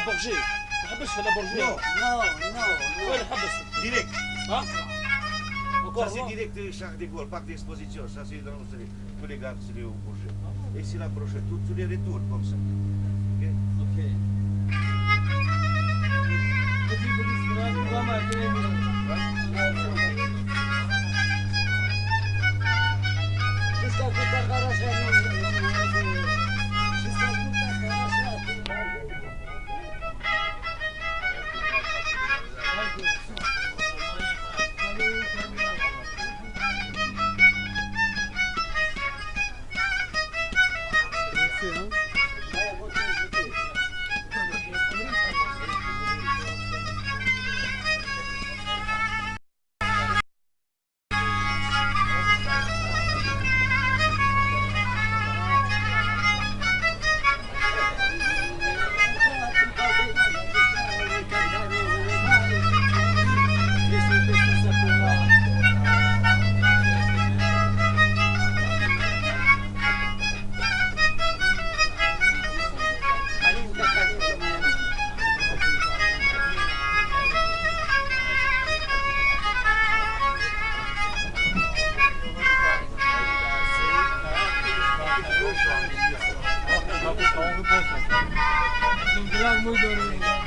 Bourget. ما حبسش في la Bourget. Non. Non, non, non. وين حبس؟ Direct. ها؟ Ça c'est direct Charles de Gaulle, parc d'exposition. Ça c'est dans tous les gares, c'est au Bourget. Et c'est la prochaine, tous les retours comme ça. Ok. Ok. Jusqu'à куда хорошо, jusqu'à куда хорошо. Muy